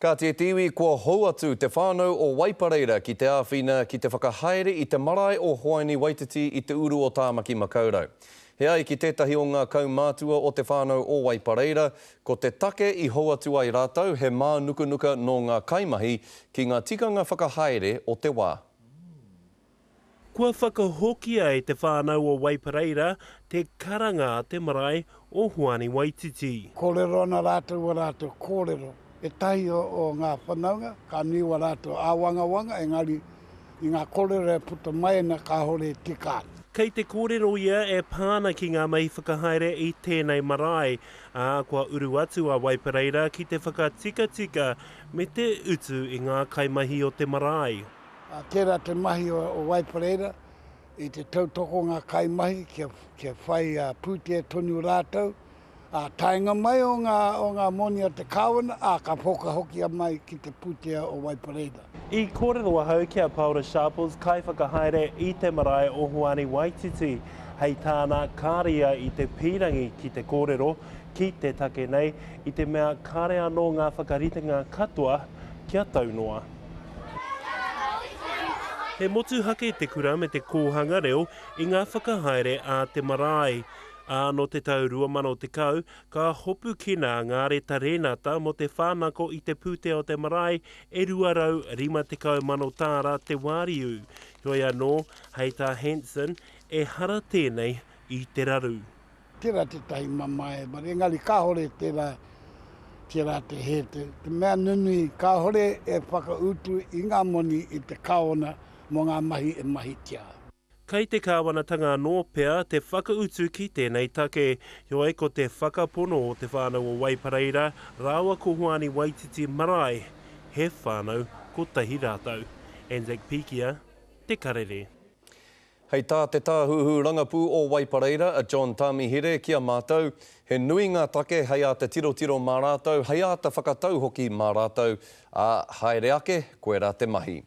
Kāti e te iwi, kua hou atu te whānau o Waipareira ki te āwhina ki te whakahaere i te marae o Hoani Waititi i te uru o Tāmaki Makaurau. He ai ki tētahi o ngā kaumātua o te whānau o Waipareira, ko te take i hou atu ai rātou he mānukanuka nō ngā kaimahi ki ngā tikanga whakahaere o te wā. Kua whakahokia e te whānau o Waipareira te karanga a te marae o Hoani Waititi. Kōrero ana rātou wā rātou kōrero. Ētahi o ngā whanaunga, ka nui wā rātou āwangawanga, engari i ngā kōrero e puta mai ana kāore e tika ana. Kei te kōrero ia e pā ana ki ngā mahi whakahaere i tēnei marae, ā, kua uru atu a Waipareira ki te whakatikatika me te utu i ngā kaimahi o te marae. Ā, tērā te mahi o Waipareira i te tautoko ngā kaimahi kia whai pūtea tonu rātou, ā, taenga mai o ngā, o ngā moni a te Kāwana, ā, ka whakahokia mai ki te pūtea o Waipareira. I kōrero ahau ki a Paora Sharples, kaiwhakahaere i te marae o Hoani Waititi. Hei tāna, kāre ia i te pīrangi ki te kōrero ki te take nei, i te mea kāre anō ngā whakaritenga katoa kia tau noa. He motuhake te kura me te kōhanga reo i ngā whakahaere a te marae, ā, nō te tau 2010 ka hopukina ngā reta rēnata mō te whānako i te pūtea o te marae e 250 mano tāra te wāriu. Heoi anō, hei tā Hanson, ehara tēnei i te raru. Tērā tētahi mamae, engari kāore tērā, tērā te hē. Te, te mea nunui, kāore e whakautu i ngā moni i te Kāwana mō ngā mahi e mahitia. Kei te Kāwanatanga anō pea te whakautu ki tēnei take. Heoi, ko te whakapono o te whānau o Waipareira rāua ko Hoani Waititi Marae, he whānau kotahi rātou. Anzac Pikia, Te Karere. Hei tā te Tāhuhu Rangapū o Waipareira, a John Tamihere, ki a mātou, he nui ngā take hei āta tirotiro mā rātou, hei āta whakatau hoki mā rātou, ā, haere ake, koirā te mahi.